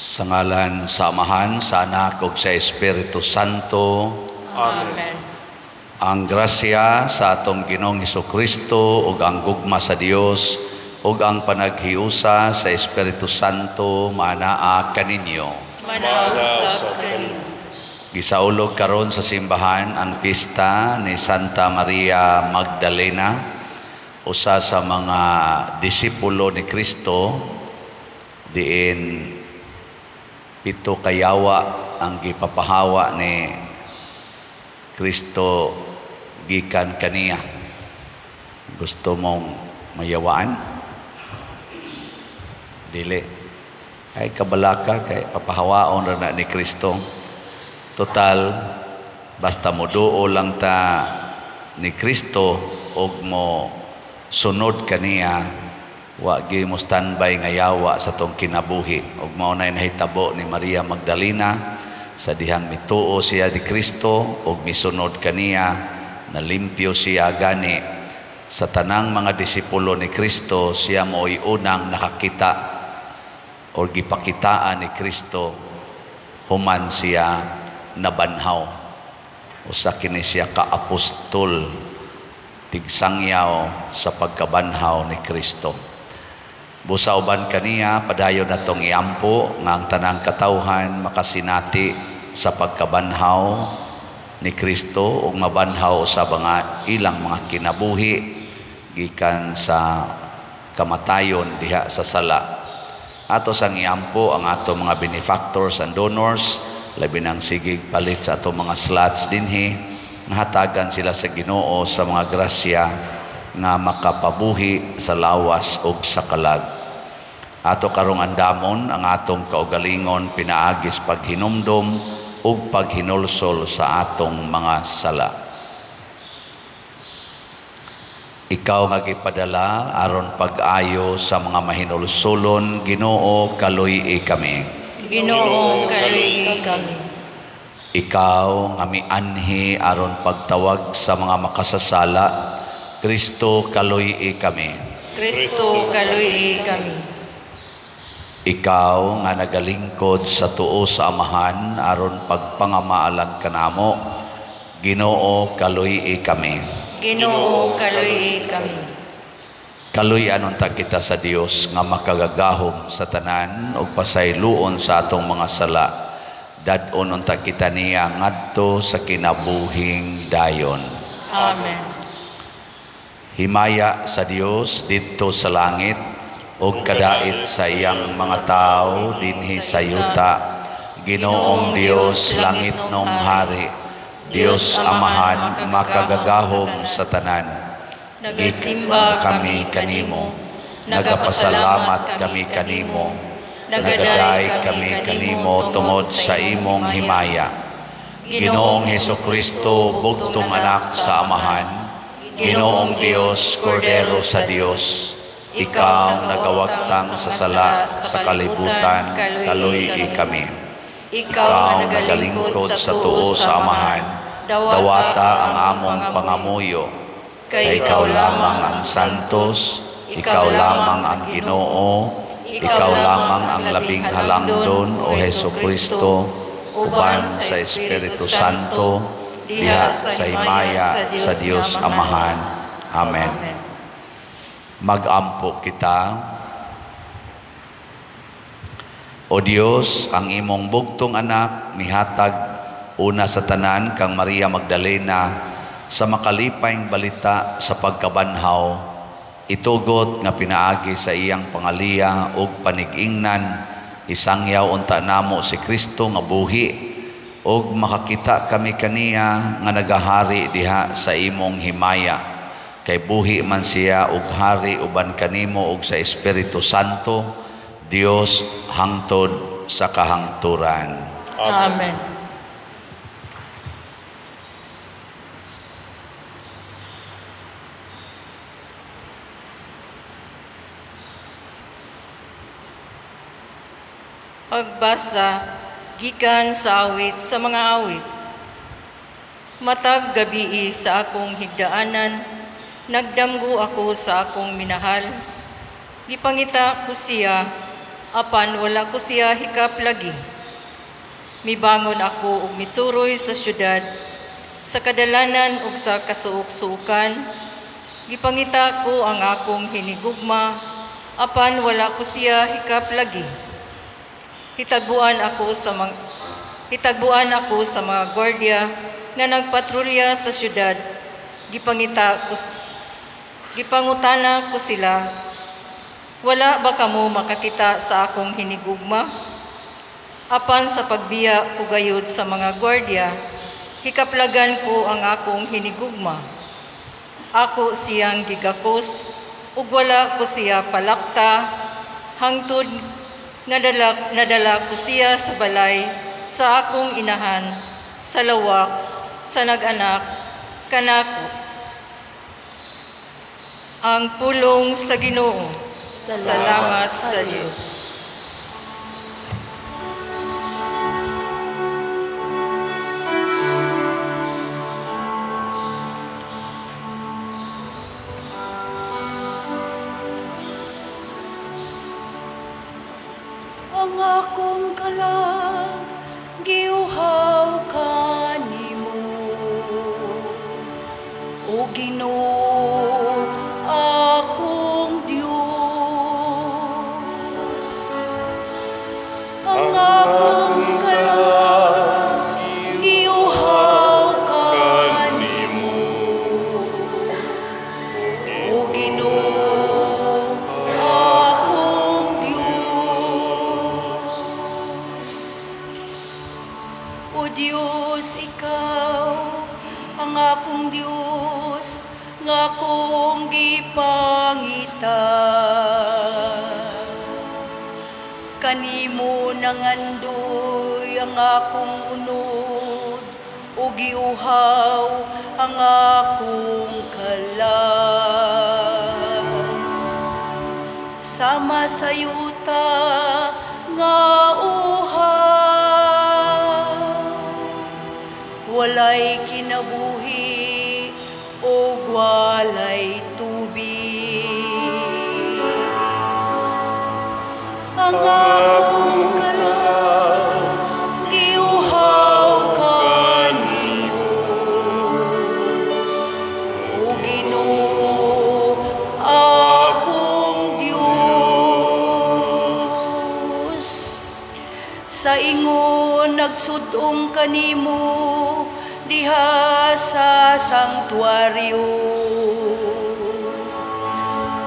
Sa ngalan sa Amahan, sa Anak ug sa Espiritu Santo. Amen. Ang grasya sa atong Ginoong Kristo ug ang gugma sa Dios ug ang panaghiusa sa Espiritu Santo manaa kaninyo. Manaa usab kanimo. Gisaulog karon sa simbahan ang pista ni Santa Maria Magdalena, usa sa mga disipulo ni Kristo, diin pito ka yawa ang gipapahawa ni Kristo gikan kaniya. Gusto mong mayawaan? Dili. Ay kabalaka kay papahawaon ra na ni Kristo. Total, basta mo duo lang ta ni Kristo og mo sunod kaniya, wa gyud mo standby nga yawa sa tong kinabuhi. Ug mao nay nahitabo ni Maria Magdalena sa dihang mituo siya ni Kristo ug misunod kaniya, nalimpyo siya. Gani sa tanang mga disipulo ni Kristo, siya mo'y unang nakakita or gipakitaan ni Kristo human siya nabanhaw. Usa kini siya ka apostol, tigsangyaw sa pagkabanhaw ni Kristo. Busa uban kaniya, padayon natong iampo nga ang tanang katawhan makasinati sa pagkabanhaw ni Kristo ug mabanhaw sa mga ilang mga kinabuhi gikan sa kamatayon diha sa sala. Ato sang iampo ang ato mga benefactors and donors, labi nang sigig palit sa ato mga slots dinhi, nga hatagan sila sa Ginoo sa mga grasya nga makapabuhi sa lawas ug sa kalag. Ato karong andamon ang atong kaugalingon pinaagis paghinumdom ug paghinulsol sa atong mga sala. Ikaw nga gipadala aron pag-ayo sa mga mahinulsolon, Ginoo, kaluy-i kami. Ginoo, kaluy-i kami. Ikaw nga mianhi aron pagtawag sa mga makasasala, Kristo, kaluy-i kami. Kristo, kaluy-i kami. Ikaw nga nagalingkod sa tuo sa Amahan aron pagpangamaalag kanamo, Ginoo, kaluy-i kami. Ginoo, kaluy-i kami. Kaluy-an unta kita sa Dios nga makagagahom sa tanan ug pasayloon sa atong mga sala. Dad-on unta kita niya ngadto sa kinabuhing dayon. Amen. Himaya sa Dios didto sa langit ug kadait sa iyang mga tawo dinhi sa yuta. Ginoong Dios, langitnong hari, Dios Amahan makagagahom sa tanan. Nagasimba kami kanimo, nagapasalamat kami kanimo, nagaday kami kanimo tungod sa imong himaya. Ginoong Hesukristo, bugtong anak sa Amahan, Ginoong Dios, Kordero sa Dios, ikaw nagawagtang sa sala sa kalibutan, kaluy-i kami. Ikaw nagalingkod sa tuo sa Amahan, dawata ang among pangamuyo. Kay ikaw lamang ang santos, ikaw lamang ang Ginoo, ikaw lamang ang labing halangdon, o Hesu Kristo, uban sa Espiritu Santo, diha sa himaya sa Dios Amahan. Amen. Magampo kita. O Dios, ang imong bugtong anak mihatag una sa tanan kang Maria Magdalena sa makalipay balita sa pagkabanhaw, itugot nga pinaagi sa iyang pangaliya ug panig-ingnan, isangyaw unta namo si Kristo nga buhi ug makakita kami kaniya nga nagahari diha sa imong himaya. Kay buhi man siya ug hari uban kanimo ug sa Espiritu Santo, Dios hangtod sa kahangturan. Amen. Pagbasa gikan sa awit sa mga awit. Matag gabii sa akong higdaanan, nagdamgo ako sa akong minahal. Gipangita ko siya, apan wala ko siya hikap lagi. Mibangon ako ug misuroy sa syudad, sa kadalanan ug sa kasuok-suokan. Gipangita ko ang akong hinigugma, apan wala ko siya hikap lagi. Hitagbuan ako sa mga gwardiya nga nagpatrolya sa syudad. Gipangutana ko sila, "Wala ba kamo makakita sa akong hinigugma?" Apan sa pagbiya ko gayud sa mga gwardiya, hikaplagan ko ang akong hinigugma. Ako siyang gigakos ug wala ko siya palakta hangtod nga nadala ko siya sa balay sa akong inahan, sa lawak sa nag-anak kanako. Ang pulong sa Ginoo. Salamat sa Dios. Ang akong kalag giuhaw kanimo, O Ginoo, akong Dios. Ang akong kalag giuhaw kanimo, O Ginoo, akong Dios. O Dios, ikaw ang akong Dios nga akong gipangita. Kanimo nangandoy ang akong unod ug giuhaw ang akong kalag. Sama sa yuta nga uhaw, walay kinabuhi ug walay tubig. Ang akong kalag giuhaw kanimo, O Ginoo, akong Dios. Sa ingon nagsud-ong kanimo diha sa sanktuaryo,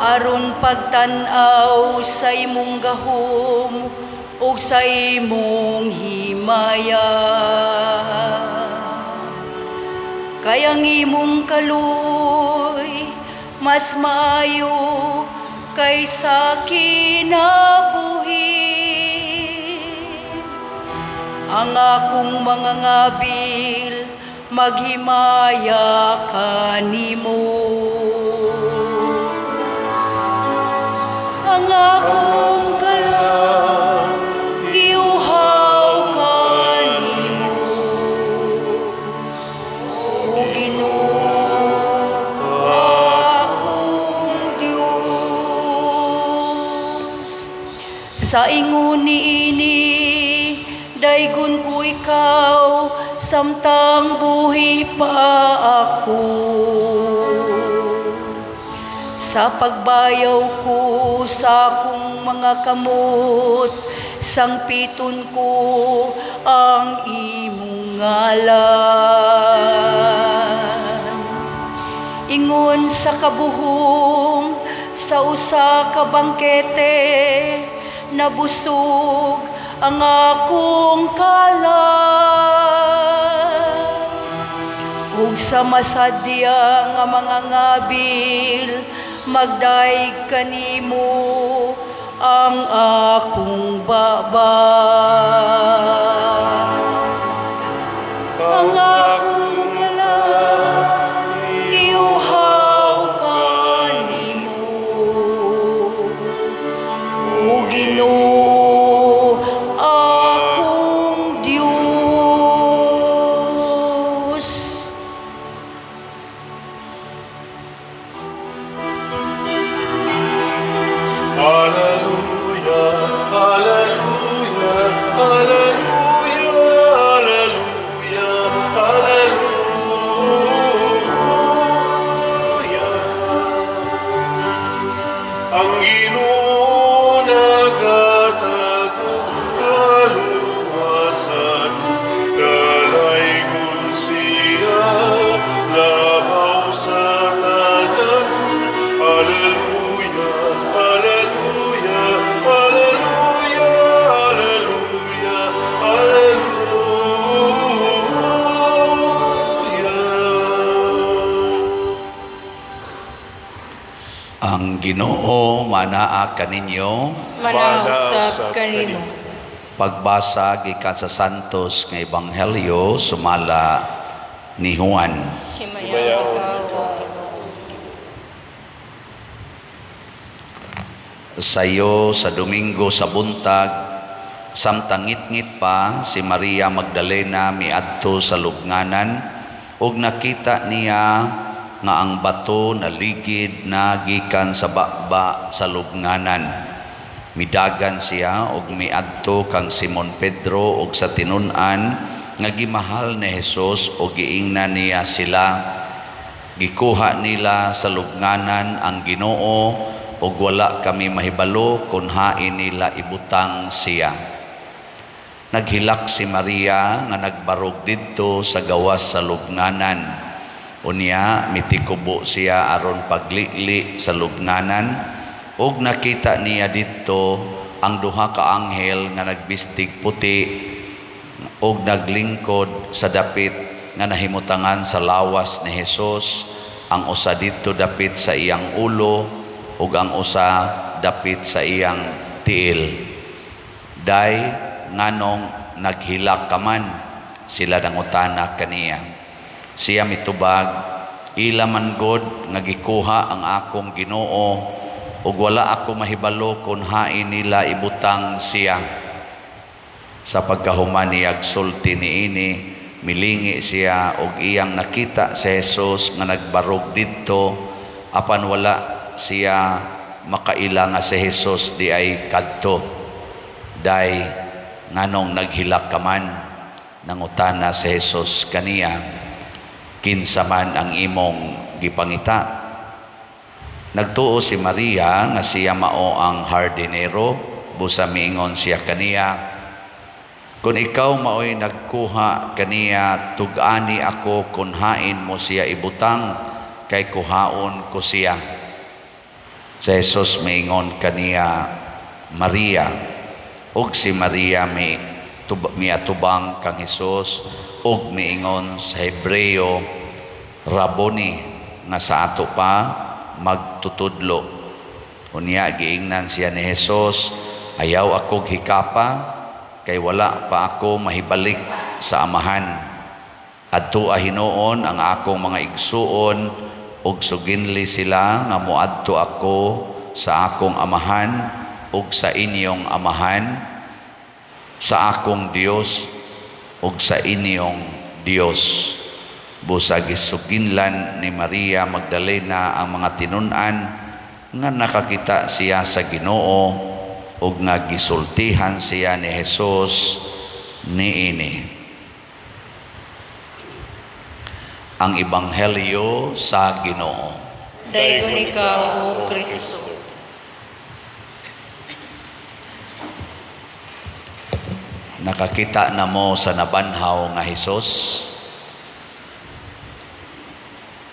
aron pagtan-aw sa imong gahom ug sa imong himaya. Kay ang imong kaluoy mas maayo kaysa kinabuhi. Ang akong mga ngabil maghimaya kanimo. Ang akong kalag giuhaw kanimo, O Ginoo, akong Dios. Sa ingon niini, daygon ko ikaw samtang buhi pa ako. Sa pagbayaw ko sa akong mga kamot, sangpiton ko ang imong ngalan. Ingon sa kabuhong sa usa ka bangkete, nabusog ang akong kalag. Ug sa masadya nga mga ngabil, magdayeg kanimo ang akong baba. Ang akong kalag giuhaw kanimo, O Ginoo, akong Dios. Alleluia, Ang Ginoo manaa kaninyo. Manausab kanimo. Pagbasa gikan sa Santos nga Ebanghelyo sumala ni Juan. Himayaon ikaw, O Ginoo. Sayo sa Domingo sa buntag, samtang ngitngit pa, si Maria Magdalena miadto sa lubnganan ug nakita niya nga ang bato naligid na gikan sa baba sa lubnganan. Midagan siya og miadto kang Simon Pedro og sa tinun-an nga gimahal ni Jesus og giingnan niya sila, "Gikuha nila sa lubnganan ang Ginoo ug wala kami mahibalo kung hain nila ibutang siya." Naghilak si Maria nga nagbarog didto sa gawas sa lubnganan. Unya mitikubo siya aron paglili sa lubnganan ug nakita niya didto ang duha ka anghel nga nagbistig puti ug naglingkod sa dapit nga nahimutangan sa lawas ni Jesus, ang usa didto dapit sa iyang ulo ug ang usa dapit sa iyang tiil. "Day, nganong naghilak ka man?" sila nangutana kaniya. Siya mitubag, "Ila man god nga gikuha ang akong Ginoo ug wala ako mahibalo kung hain nila ibutang siya." Sa pagkahuman niyag sulti niini, milingi siya og iyang nakita si Jesus nga nagbarog didto, apan wala siya makaila nga si Jesus diay kadto. "Day, nganong naghilak ka man?" nangutana si Jesus kaniya. "Kinsa man ang imong gipangita?" Nagtuo si Maria nga siya mao ang hardinero, busa miingon siya kaniya, "Kung ikaw mao'y nagkuha kaniya, tug-ani ako kung hain mo siya ibutang, kay kuhaon ko siya." Si Jesus miingon kaniya, "Maria." Ug si Maria miatubang kang Hesus ug miingon sa Hebreo, "Raboni," nga sa ato pa magtutudlo. Unya giingnan siya ni Hesus, "Ayaw ako hikapa, kay wala pa ako mahibalik sa Amahan. Adtoa hinuon ang akong mga igsuon ug suginli sila nga moadto ako sa akong Amahan ug sa inyong Amahan, sa akong Dios ug sa inyong Dios." Busa gisuginlan ni Maria Magdalena ang mga tinun-an nga nakakita siya sa Ginoo ug nga gisultihan siya ni Jesus niini. Ang Ebanghelyo sa Ginoo. Daygon ikaw, O Kristo. Nakakita na mo sa nabanhaw nga Hesus?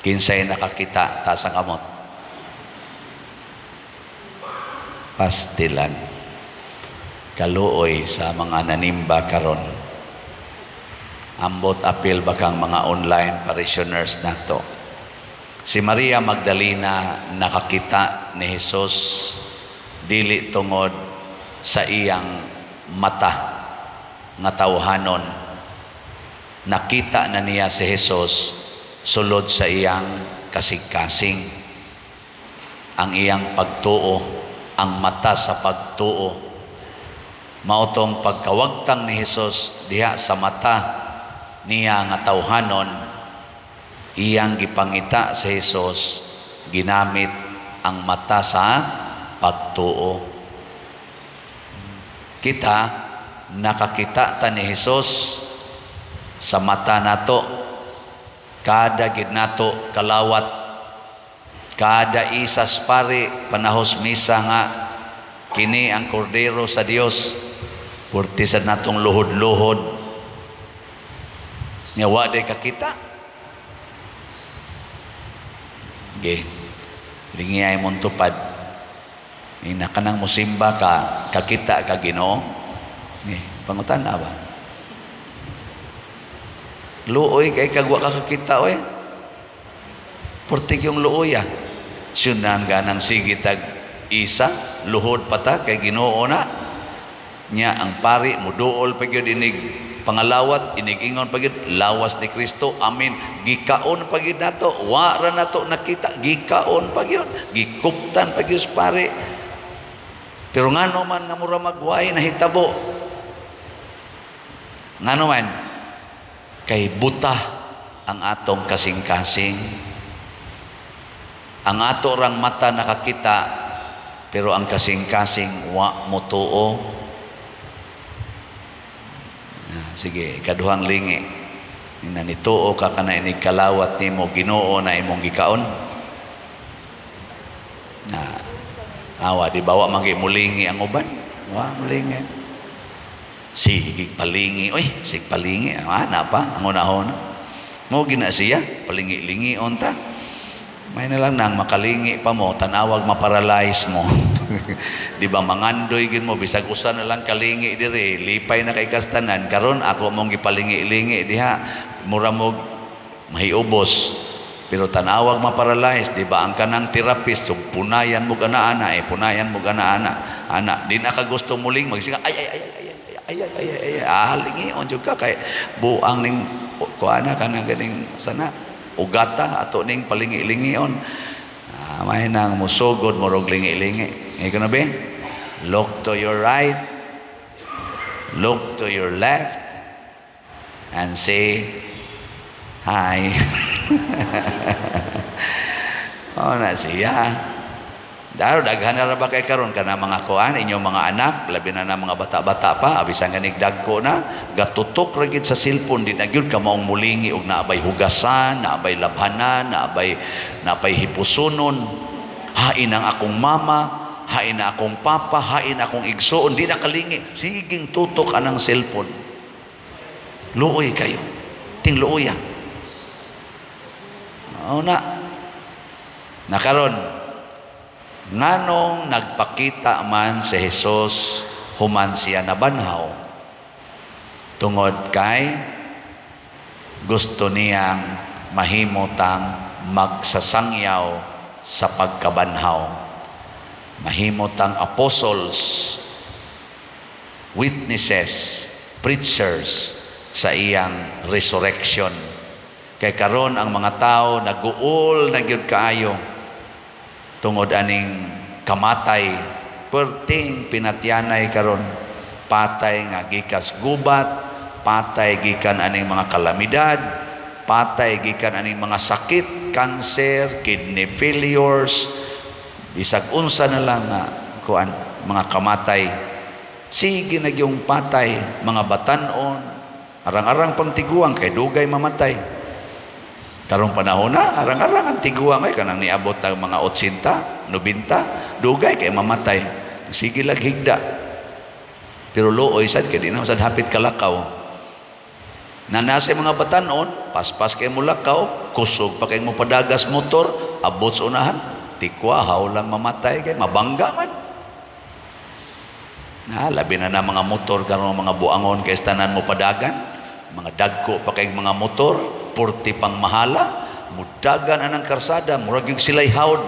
Kinsay nakakita, taas ang kamot? Pastilan. Kaluoy sa mga nanimba karon. Ambot apil bakang mga online parishioners nato. Si Maria Magdalena nakakita ni Hesus dili tungod sa iyang mata nga tawhanon. Nakita na niya si Hesus sulod sa iyang kasing-kasing. Ang iyang pagtuo, ang mata sa pagtuo. Mao tong pagkawagtang ni Hesus diha sa mata niya nga tawhanon, iyang gipangita sa Hesus ginamit ang mata sa pagtuo. Kita nakakita ta ni Hesus sa mata nato. Kada gid nato kalawat, kada isas pare panahos misa nga kini ang kordero sa Dios, purti sad natong luhod-luhod nya wa day kakita. Ge lingiyay mong tupad ina kanang musimba ka, kakita ka Ginoo. Pangutan na ba? Luoy kay kagwa ka kakita oy. Purtig yung luoy ah. Sunan ganang sige tag isa, luhod pa ta kay Ginoo na. Nya ang pari muduol pa gyud inig pangalawat, inig ingon pa gyud lawas ni Kristo. Amen. Gikaon pa gyud nato, wa ra nato nakita, gikaon pa gyud, gikuptan pa gyud sa pari. Pero ngano man nga mura magway nahitabo? Ngano man? Kay buta ang atong kasing-kasing. Ang ato rang mata nakakita, pero ang kasing-kasing wa motuo. Ah, sige, ikaduhang lingi. Na nituo ka kana inig kalawat nimo, Ginoo na imong gikaon. Na awa di ba wa man mulingi ang uban? Wa mulingi. Sige palingi, oy, sige palingi, ah, na pa ang unahon. Mo gina siya, palingi-lingi unta. May na lang nang makalingi pa mo, tanawag maparalyze mo. Di ba mangandoy gin mo bisag usa na lang kalingi diri, lipay na kay kastanan. Karon ako mong gipalingi-lingi diha, mura mo mahiubos. Pero tanawag maparalyze, di ba ang kanang therapist, so punayan mo ana-ana, eh, punayan mo ana-ana. Ana, di na ka gusto muling magsiga, ay ay ay ay ay ay ay ay ay ay, ah, lingi on jud ka kay buang ning kuana kana ganing sana ugata ato ning palingi-lingion. Ah, may nang musugod morog lingi-lingi. Ngay na be? Look to your right, look to your left, and say, "Hi." Oh, na siya. Daro daghan na ra ba kay karon kana mga kuan inyong mga anak, labi na na mga bata-bata pa, bisan ganig dagko na, gatutok ra gid sa cellphone, di na gyud ka maong mulingi og naabay hugasan, naabay labhanan, naabay hipusunon. Hain ang akong mama, hain na akong papa, hain akong igsoon, di na kalingi, siging tutok anang cellphone. Luoy kayo. Ting luoya. Oh na. Nakaron, nganong nagpakita man si Jesus human siya nabanhaw? Tungod kay gusto niyang mahimutang magsasangyaw sa pagkabanhaw. Mahimutang apostles, witnesses, preachers sa iyang resurrection. Kay karon ang mga tao naguol na gyud kaayo tungod aning kamatay, perting pinatyanay karon, patay nga gikas gubat, patay gikan aning mga kalamidad, patay gikan aning mga sakit, cancer, kidney failures, bisag unsa na lang nga kuan mga kamatay. Sige na gyung patay mga batan-on, arang-arang pang tiguang kay dugay mamatay. Karong panahon na, arang-arang ang tiguang ay kanang niabot ang mga 80, 90, dugay kay mamatay. Sige lag higda. Pero luoy sad kay di na sad hapit kalakaw. Na nasa mga batan-on, paspas kay mo lakaw, kusog pa kay mo padagas motor, abot sa unahan, tikwa haw lang mamatay kay mabangga man. Na labi na na mga motor karon, mga buangon kay tanan mo padagan, mga dagko pa kay mga motor, purti pang mahala, mudagan anang karsada, murag yung sila'y hawd,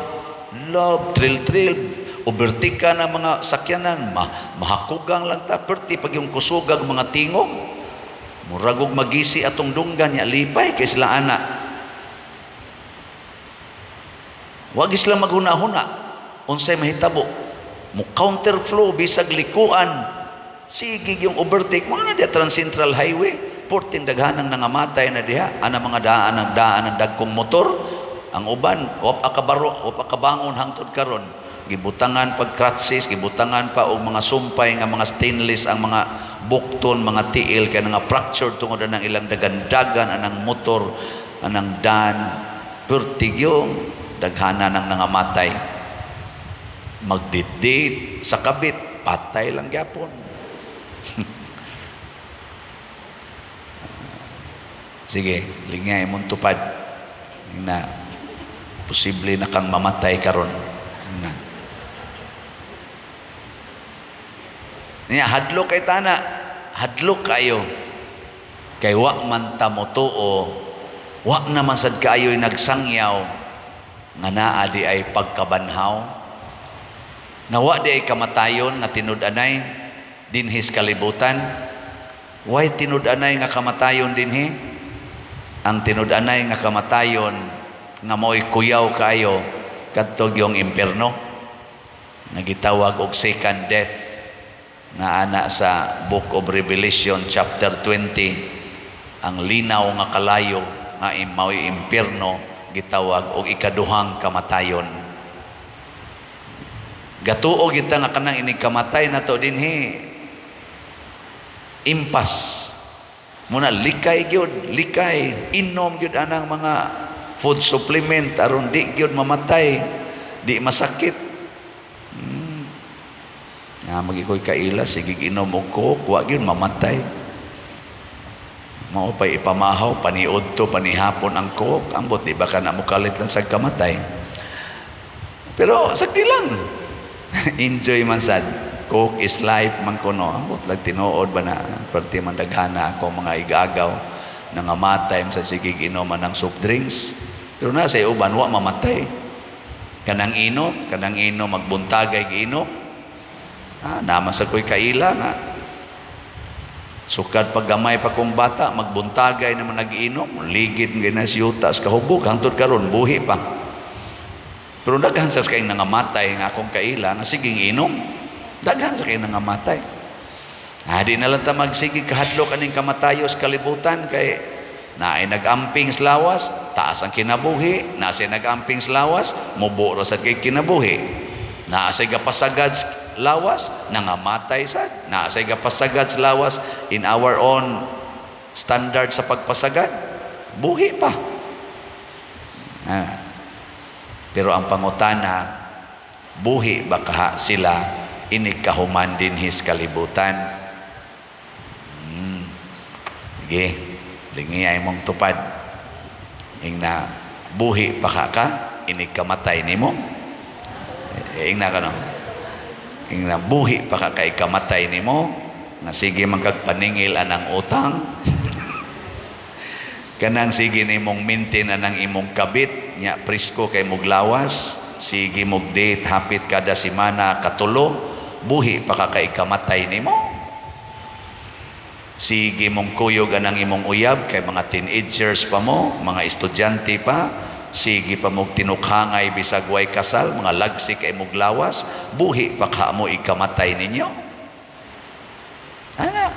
love, trill trill, overtika na mga sakyanan, mahakugang lang ta, perti pag yung kusugag mga tingog, murag og magisi atong dunggan niya, lipay kay sila ana. Wag sila maghuna-huna, unsay mahitabo, mo counterflow bisag likuan, sige yung overtake, mga na diya Transcentral Highway, porting daghanang nangamatay na diha, ana mga daan ang daan ang dagkong motor, ang uban wa pa kabaro, wa pa kabangon hangtod karon, gibutangan pag crutches, gibutangan pa og mga sumpay nga mga stainless ang mga bukton, mga tiil kay nga fractured tungod anang ilang dagandagan anang motor, anang daan, pertigyong daghana nang nangamatay. Magdidate sa kabit, patay lang gyapon. Sige, lingay mong tupad na posible na kang mamatay karon. Na. Niya, hadlok kay tana, hadlok kayo. Kay wa man ta motuo, wa naman sad kaayo'y nagsangyaw Nga naa di ay pagkabanhaw? Nga wa di ay kamatayon nga tinud-anay dinhi sa kalibutan? Way tinud-anay nga kamatayon dinhi? Ang tinud-anay nga kamatayon nga mao'y kuyaw kaayo, kadto gyung impierno nga gitawag og second death, nga ana sa Book of Revelation chapter 20, ang linaw nga kalayo nga mao'y impierno, gitawag og ikaduhang kamatayon. Gatuo kita nga kanang inig kamatay nato dinhi, impas muna, likay gyud, likay, inom gyud anang mga food supplement aron di gyud mamatay, di masakit. Nga magikoy kaila, sige inom og Coke, wa gyud mamatay. Mao pay ipamahaw paniudto panihapon ang Coke. Ambot, di ba ka na mokalit lang sa kamatay? Pero sagdi lang, enjoy man sad. Coke is life man kuno. Ambot lang, tinuod ba na? Perti man daghana ako mga igagaw nangamatay sa sige inom ng soft drinks. Pero na sa uban wa mamatay. Kanang inom, kanang inom, magbuntagay giinom. Ah, naman sa ko'y kaila nga sukad pag gamay pa kong bata, magbuntagay naman nag-inom, ligid nga na siyuta sa kahubog, hangtod karon buhi pa. Pero daghan sa kayong nangamatay nga akong kaila nga siging inom. Daghan sa kayong nangamatay. Ah, di na lang ta magsige kahadlok aning kamatayo sa kalibutan kay naay nag-amping sa lawas, taas ang kinabuhi, naa say nag-amping sa lawas, mubo ra sad kay kinabuhi. Naa say gapasagad sa lawas, nangamatay sad. Naa say gapasagad sa lawas in our own standard sa pagpasagad, buhi pa. Ah. Pero ang pangutana, buhi ba kaha sila inig kahuman dinhi sa kalibutan? Sige, lingi ay mong tupad. Ingna, buhi pa ka ka, inig kamatay nimo? Eh, ingna ka no? Ingna, buhi pa ka kay kamatay nimo? Nga sige man kag paningil anang utang? Kanang sige nimong maintain anang imong kabit, nya presko kay muglawas, sige mog date hapit kada semana katulo, buhi pa ka kay kamatay nimo? Sige mong kuyog anang imong uyab kay mga teenagers pa mo, mga estudyante pa, sige pa mong tinukhangay bisag way kasal, mga lagsik kay mong lawas, buhi pa ka mo ikamatay ninyo? Ana.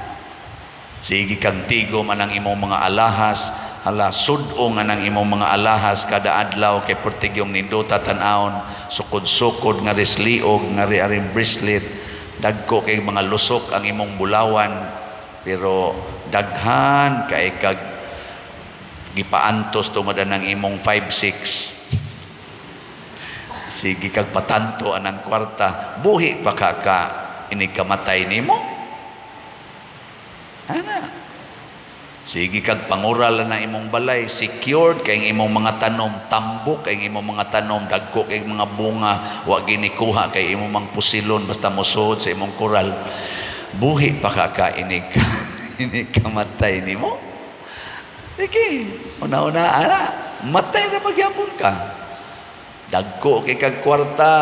Sige kang tigom anang imong mga alahas, hala, sud-ong anang imong mga alahas kada adlaw kay pertigyong nindota tan-awon, sukod-sukod nga risliog nga ri aring bracelet, dagko kay mga lusok ang imong bulawan, pero daghan kay kag gipaantos tungod anang imong 5-6, sige kag patanto anang kwarta, buhi pa ka ka inig kamatay nimo? Ana. Sige kag pangural na imong balay, secured kay imong mga tanom, tambok kay imong mga tanom, dagko kay mga bunga, wa ginikuha kay imong mang pusilon basta mosuod sa imong kural. Buhi pa ka ka inig kamatay nimo? Sige, una-una ana, matay na magyapon ka. Dagko kay kag kwarta,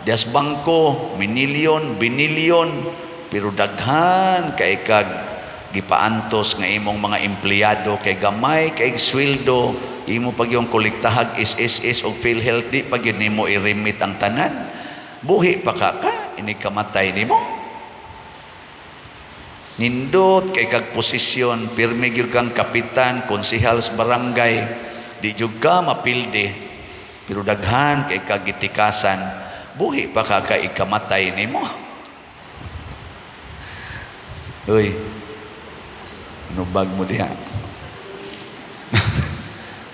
dias bangko, minilyon, binilyon, pero daghan kay kag gipaantos nga imong mga empleyado kay gamay kay sweldo, imo pag yung kolektahag SSS o PhilHealth, di pag yun nimo i-remit ang tanan. Buhi pa ka ka inig kamatay nimo? Nindot kay kag posisyon, pirmi gyud kang kapitan, konsehal sa barangay, di jud ka mapildi, pero daghan kay kag gitikasan, buhi pa ka ka ikamatay nimo? Uy, nubag mo diha.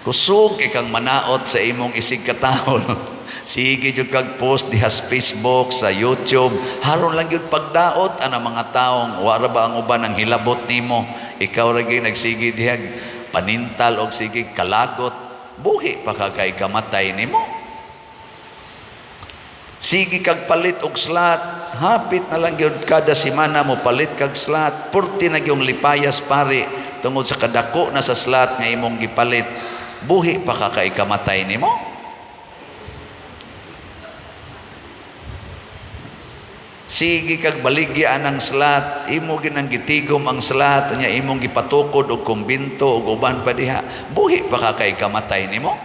Kusog kay kang manaot sa imong isig katawon. Sige jud kag post diha sa Facebook, sa YouTube. Haron lang gyud pagdaot ana mga taong wa ra ba ang uban ang hilabot nimo. Ikaw ra gyud nagsige diha panintal og sige kalagot. Buhi pa ka kay kamatay nimo? Sige kag palit og slot, hapit na lang gyud kada semana mo palit kag slot. Purti na gyung lipayas pare tungod sa kadako na sa slot nga imong gipalit. Buhi pa ka kay kamatay nimo? Sige kag baligya ang slot, imo ginang gitigom ang slot, nya imong gipatukod og kumbinto ug uban pa diha. Buhi pa ka kay kamatay nimo?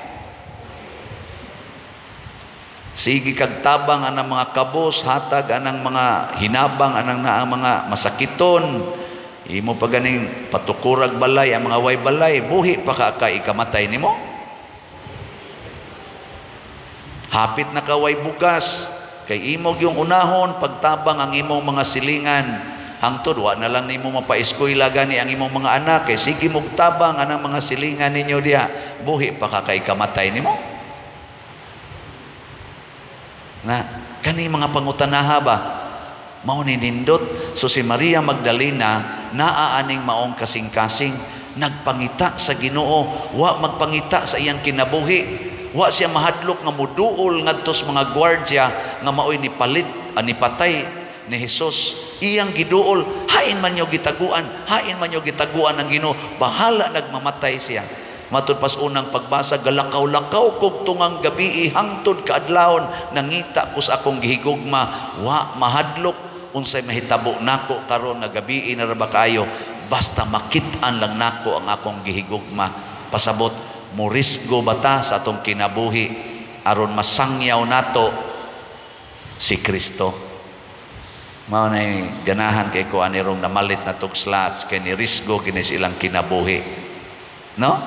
Sige kag tabang anang mga kabos, hatag anang mga hinabang anang naa mga masakiton. Imo pa ganing patukurag balay ang mga way balay, buhi pa ka kay ikamatay nimo? Hapit na ka way bugas, kay imog yung unahon pagtabang ang imong mga silingan. Hangtod wa na lang nimo mapaeskwela gani ang imong mga anak kay sige mog tabang anang mga silingan ninyo diha, buhi pa ka kay kamatay nimo? Na kani mga pangutanaha ba mao ni nindot. So si Maria Magdalena naa aning maong kasing-kasing, nagpangita sa Ginoo, wa magpangita sa iyang kinabuhi. Wa siya mahadlok nga muduol ngadto sa mga gwardya nga maoy nipalit, nipatay ni Hesus. Iyang giduol, hain man nyo gitaguan, hain man nyo gitaguan ang Ginoo, bahala nagmamatay siya. Matud pas unang pagbasa, galakaw-lakaw kog tungang gabi hangtod kaadlawon, nangita ko sa akong gihigugma, wa mahadlok unsay mahitabo nako karon nga gabi na ra ba kaayo, basta makit-an lang nako ang akong gihigugma. Pasabot, morisgo bata sa atong kinabuhi aron masangyaw nato si Kristo. Mao nay ganahan kay ko ani rong namalit na tog slots kay ni risgo kini silang kinabuhi. No?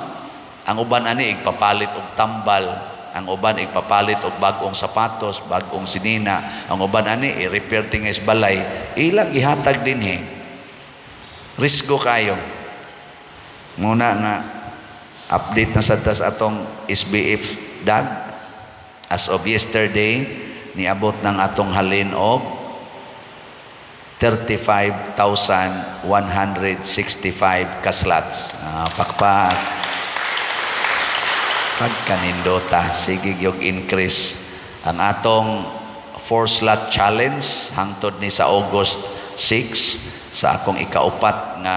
Ang uban ani igpapalit og tambal, ang uban igpapalit og bag-ong sapatos, bag-ong sinina, ang uban ani i-repair tingis balay, ilang ihatag dinhi. Risgo kayo. Muna nga update na sa tas atong SBF dag as of yesterday niabot ng atong halin og 35,165 ka slots. Pakpak. Pagkanindota, sige gyud increase ang atong 4 slot challenge hangtod ni sa August 6 sa akong ikaupat nga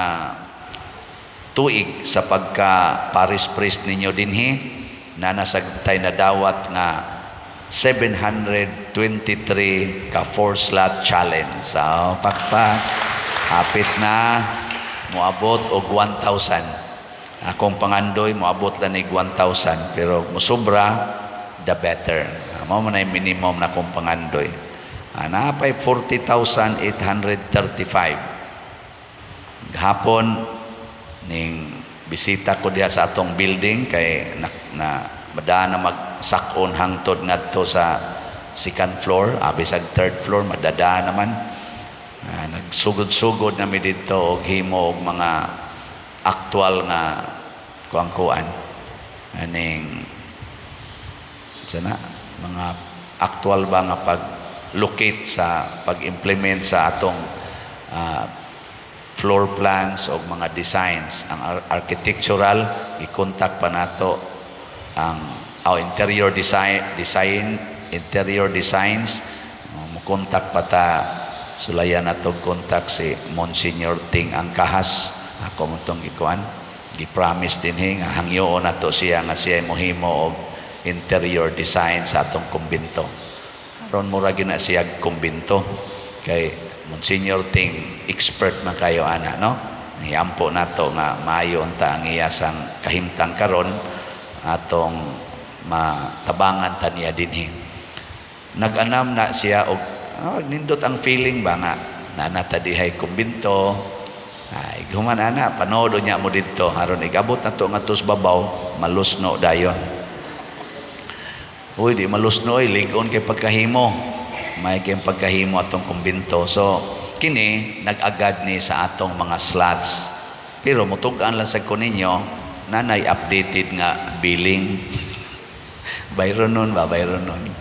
tuig sa pagka parish priest ninyo dinhi, na nasagtay na dawat nga 723 ka 4 slot challenge. So, pakpak, hapit na moabot og 1,000. Akong pangandoy moabot lang nig 1,000, pero mosobra the better. Mao man ay minimum na akong pangandoy. Naapay 40,835. Gahapon ning bisita ko diha sa atong building kay na madaan na magsakon hangtod ngadto sa second floor, abi sa third floor madadaan naman. Nagsugod-sugod na mi didto og himo og mga aktual nga kuang-kuan aning sana mga aktual ba nga pag-locate sa pag-implement sa atong floor plans o mga designs. Ang architectural, i-contact pa nato ang interior design, design interior designs, mo-contact pa ta, sulayan nato contact si Monsignor Ting Angkahas. Ako mo tong gikuan, gi-promise dinhi nga hangyoon nato siya nga siya mohimo og interior design sa atong kumbinto. Aron mura gina siya kumbinto kay Monsignor Ting, expert man kayo ana, no? Iampo nato nga maayo unta ang iya sang kahimtang karon atong matabangan ta niya dinhi. Nag-anam na siya og nindot ang feeling ba nga nana ta dihay kumbinto. Ay, human ana, panood niya mo didto aron igabot na to nga sa babaw, malusno dayon. Uy, di malusno oy, lig-on kay pagkahimo. May kay pagkahimo atong kumbinto. So, kini nag-agad ni sa atong mga slots. Pero mutug-an lang sa ko ninyo, nanay updated nga billing. Bayron nun ba? Bayron nun.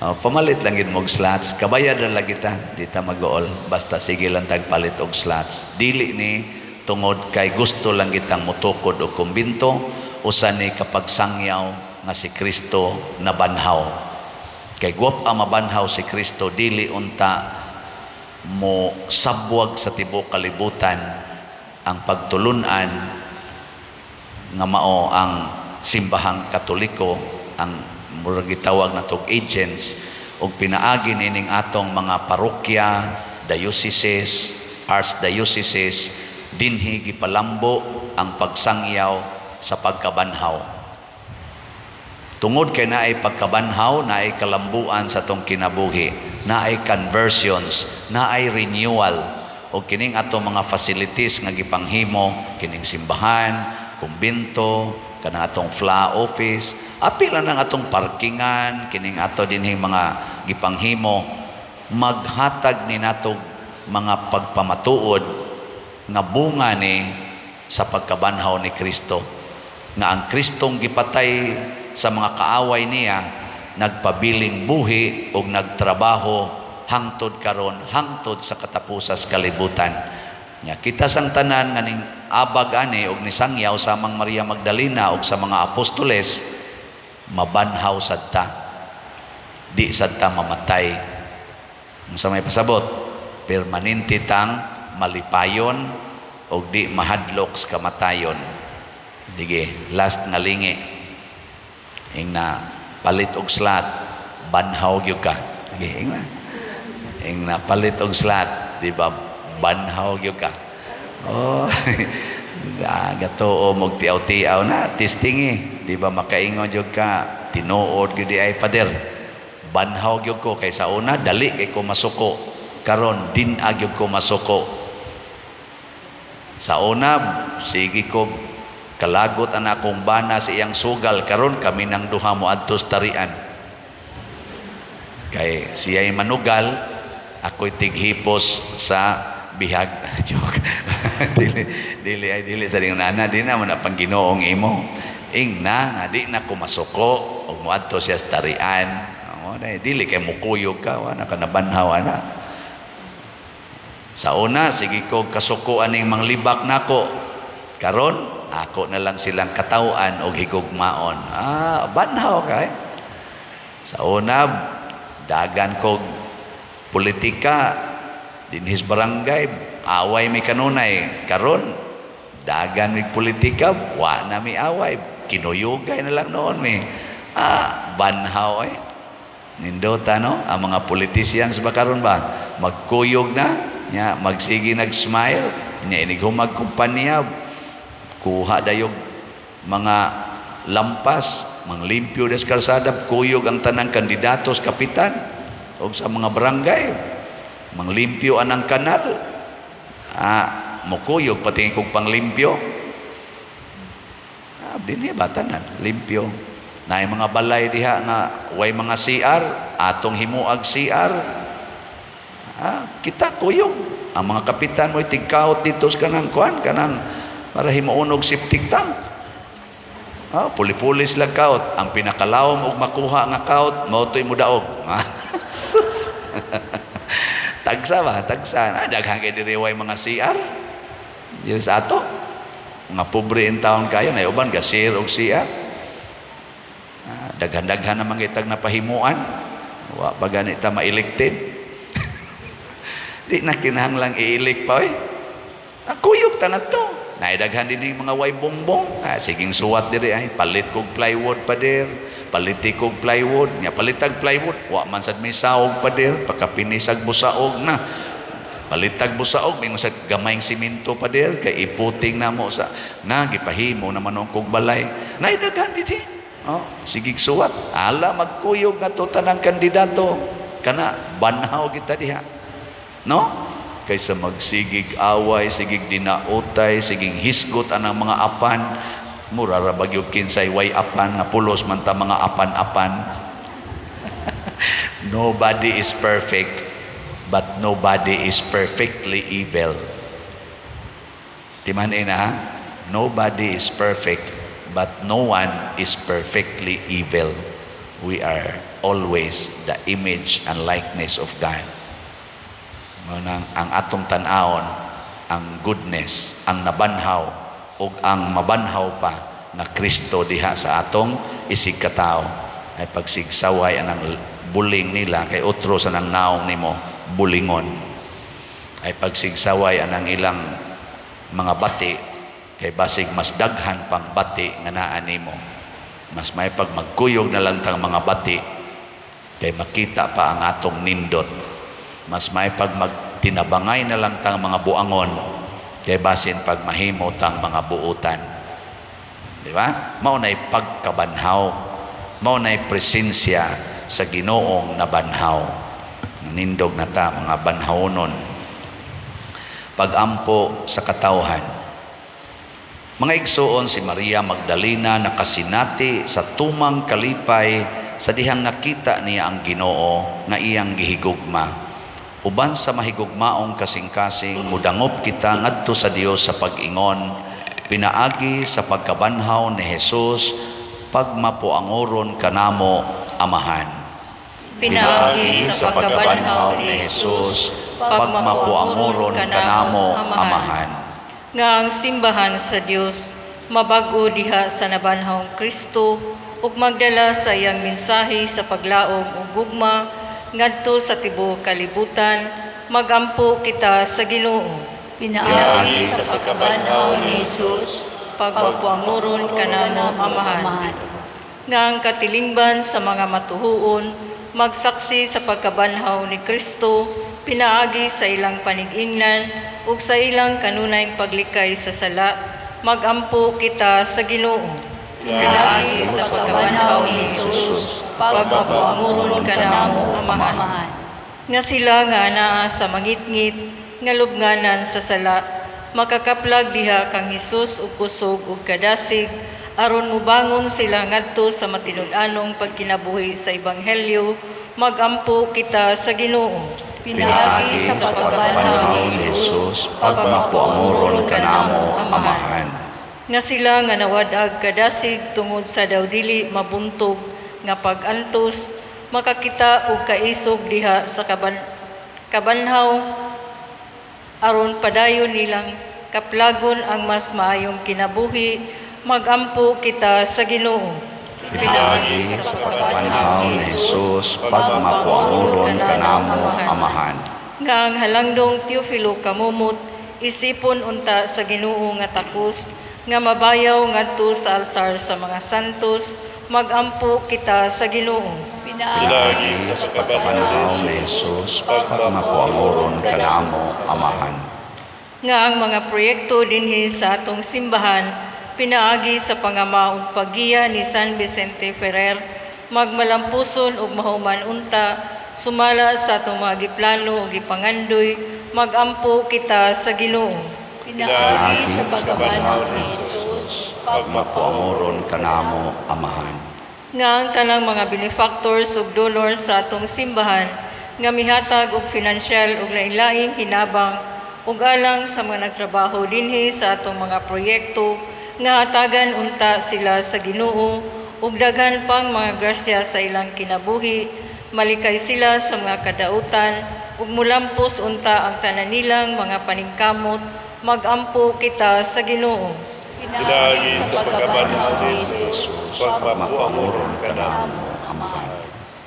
Pamalit lang yun mog slots. Kabayad na lang kita. Di ta mag-uol. Basta sige lang tagpalit og slots. Dili ni tungod kay gusto lang kitang mutukod og kumbinto, usa ni kapag sangyaw nga si Kristo nabanhaw. Kay guwap ang mabanhaw si Kristo, dili unta mo sabwag sa tibuok kalibutan ang pagtulunan nga mao ang simbahang Katoliko, ang murag gitawag natog agents, ug pinaagi nining atong mga parokya, dioceses, archdioceses, dinhi gipalambo ang pagsangyaw sa pagkabanhaw. Tungod kay naay pagkabanhaw, naay kalambuan sa atong kinabuhi, naay conversions, naay renewal. O kining atong mga facilities nga gipanghimo, kining simbahan, kumbinto, kanang atong FLA office, apil lang ang atong parkingan, kining ato dinhing mga gipanghimo, maghatag ni nato mga pagpamatuod nga bunga ni sa pagkabanhaw ni Kristo. Nga ang Kristong gipatay sa mga kaaway niya, nagpabiling buhi og nagtrabaho hangtod karon, hangtod sa katapusas kalibutan. Nya kita sang tanan nga ning abag ani og nisangyaw sa Mang Maria Magdalena og sa mga apostoles, mabanhaw sad ta. Di sad ta mamatay. Sa may pasabot, permanente tang malipayon og di mahadlok sa kamatayon. Sige, last nga lingi. Ingna palit og slot, banhaw gyud ka. Sige, ingna. Ingna palit og slot, di ba? Banhaw gyud ka. Oh, gatuo mo tiaw-tiaw na, testing eh. Di ba makaingon gyud ka, tinuod gyud di ay pader. Banhaw gyud ko kay sa una dali kay ko masuko. Karon din-a gyud ko masuko. Sa una sige ko kalagot ang akong bana sa iyang sugal, karon kami nang duha mo adtos tarian. Kay siya'y manugal, ako'y tighipos sa bihag. Joke. Dili, dili ay dili sa ring nana, di na mo na pang Ginoong imo. Ingna nga di na ko masuko og moadto siya sa tarian. Amo na dili kay mukuyog ka, wa na ka nabanhaw ana. Sa una sige ko kasuko aning manglibak nako. Karon ako na lang silang katawan og higugmaon. Ah, banhaw ka eh. Sa una dagan kog politika dinhis barangay, away mi kanunay. Karon dagan mig politika, wa na mi away, kinuyugay na lang noon mi. Ah, banhaw eh. Nindota no, ang mga politicians ba karon ba magkuyog na nya, magsige nag-smile nya, inig humag kumpanya kuha dayog mga lampas, manglimpyo des kalsada, kuyog ang tanang kandidatos kapitan og sa mga barangay, manglimpyo anang kanal. Ah, mukuyog pati kog panglimpyo. Ah, dinhi ba tanan limpyo. Naay mga balay diha nga way mga CR, atong himuag CR. Ah, kita kuyog. Ang mga kapitan mo'y tigkaot dito sa kanang kuan, kanang para himuon og septic tank. Ah, puli-puli sila kaut. Ang pinakalawom og makuha nga kaut, mao to'y mudaog. Sus. Tagsa ba? Tagsa. Ah, daghan kay diri way mga CR. Diri sa ato. Mga pobre in town kayo, na uban ga share og CR. Ah, daghan-daghan naman kitag napahimuan. Wa pa gani ta ma-elected. Di na kinahanglang i-elect pa oy. Ah, kuyog ta na to. Naidaghan din yung mga way bongbong. Ah, siging suwat diri ay palit kog plywood pader, palit kog plywood, nya palitag plywood, wa man sad may saog pader, pagkapinisag busaog na. Palitag busaog, mingon sad gamayng simento pader kay iputing namo sa na gipahimo naman og kog balay. Naidaghan dinhi. Oh, sigig suwat. Ala magkuyog nga to tanang kandidato. Kana banhaw kita diha. No? Kaysa magsigig away, sigig dinautay, sigig hisgot anang mga apan, mura ra bagyog kinsay way apan nga pulos man ta mga apan-apan. Nobody is perfect, but nobody is perfectly evil. Timan na ha? Nobody is perfect, but no one is perfectly evil. We are always the image and likeness of God. Mao nang ang atong tan-awon, ang goodness, ang nabanhaw ug ang mabanhaw pa nga Kristo diha sa atong isig katawo. Ay pagsigsaway anang buling nila kay otro sa nang naong nimo bulingon. Ay pagsigsaway anang ilang mga bati kay basig mas daghan pang bati nga naa nimo. Mas may pag magkuyog na lang tang mga bati kay makita pa ang atong nindot. Mas may pag mag Magtinabangay na lang tang mga buangon kay basin pag mahimo tang mga buutan. Di ba? Mao na'y pagkabanhaw. Mao na'y presensya sa Ginoong nabanhaw. Nindog na ta mga banhawnon. Pagampo sa katawhan. Mga igsuon, si Maria Magdalena nakasinati sa tumang kalipay sa dihang nakita niya ang Ginoo nga iyang gihigugma. Uban sa mahigugmaong kasing-kasing, mudangop kita ngadto sa Dios sa pag-ingon, pinaagi sa pagkabanhaw ni Jesus, pagmapuangoron kanamo, Amahan. Pinaagi sa pagkabanhaw ni Jesus, pagmapuangoron kanamo, Amahan. Nga ang simbahan sa Dios mabag-o diha sa nabanhawng Kristo ug magdala sa iyang mensahe sa paglaom ug gugma ngadto sa tibuok kalibutan, magampo kita sa Ginoo. Pinaagi sa pagkabanhaw ni Jesus, pagmapuangoron kanamo, Amahan. Nga ang katilingban sa mga matuhuon magsaksi sa pagkabanhaw ni Kristo pinaagi sa ilang panig-ingnan ug sa ilang kanunayng paglikay sa sala, magampo kita sa Ginoo. Pinaagi sa pagkabanhaw ni Jesus, pagmapuangoron kanamo, Amahan. Nga sila nga anaa sa mangitngit nga lubnganan sa sala makakaplag diha kang Hesus og kusog ug kadasig aron mobangon sila ngadto sa matinud-anong pagkinabuhi sa ebanghelyo, magampo kita sa Ginoo. Pinaagi sa pagkabanhaw ni Jesus, pagmapuangoron kanamo, Amahan. Nga sila nga nawad-ag kadasig tungod sa daw dili mabuntog nga pag-antos makakita og kaisog diha sa kabanhaw aron padayon nilang kaplagon ang mas maayong kinabuhi, magampo kita sa Ginoo. Pinaagi sa pagkabanhaw ni Jesus, pagmapuangoron kanamo, Amahan. Nga ang halangdong Teofilo Camomot isipon unta sa Ginoo nga takos nga mabayaw ngadto sa altar sa mga santos, magampo kita sa Ginoo. Pinaagi sa pagkabanhaw ni Jesus, pagmapuangoron kanamo, Amahan. Nga ang mga proyekto dinhi sa atong simbahan pinaagi sa pangama ug paggiya ni San Vicente Ferrer magmalampuson ug mahuman unta sumala sa atong mga giplano ug gipangandoy, magampo kita sa Ginoo. Pinaagi sa pagkabanhaw ni Jesus, pagmapuangoron kanamo, Amahan. Nga ang tanang mga benefactors ug donors sa atong simbahan nga mihatag og finansyal ug lain-laing hinabang ug alang sa mga nagtrabaho dinhi sa atong mga proyekto nga hatagan unta sila sa Ginoo ug daghan pang mga grasya sa ilang kinabuhi, malikay sila sa mga kadautan ug mulampos unta ang tanan nilang mga paningkamot, magampo kita sa Ginoo. Pinaagi sa pagkabanhaw ni Jesus, pagmapuangoron kanamo, Amahan.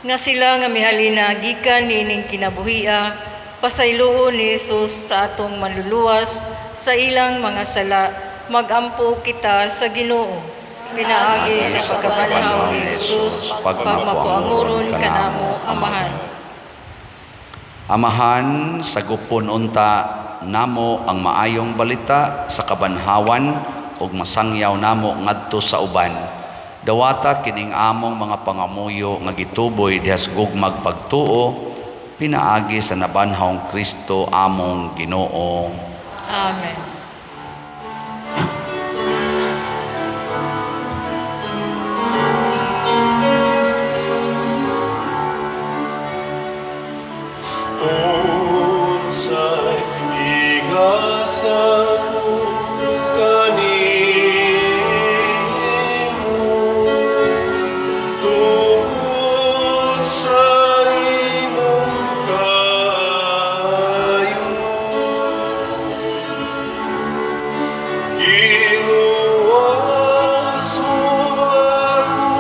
Nga sila nga mihalina gikan niining kinabuhia, pasayloon ni Jesus sa atong manluluwas sa ilang mga sala, magampo kita sa Ginoo. Pinaagi sa pagkabanhaw ni Jesus, pagmapuangoron kanamo, Amahan. Amahan, sagupon unta namo ang maayong balita sa kabanhawan ug masangyaw namo ngadto sa uban. Dawata kining among mga pangamuyo nga gituboy diha sa gugmag pagtuo pinaagi sa nabanhawng Kristo among Ginoo. Amen. Unsay igasa ko kanimo tungod sa imong kaayo? Giluwas mo ako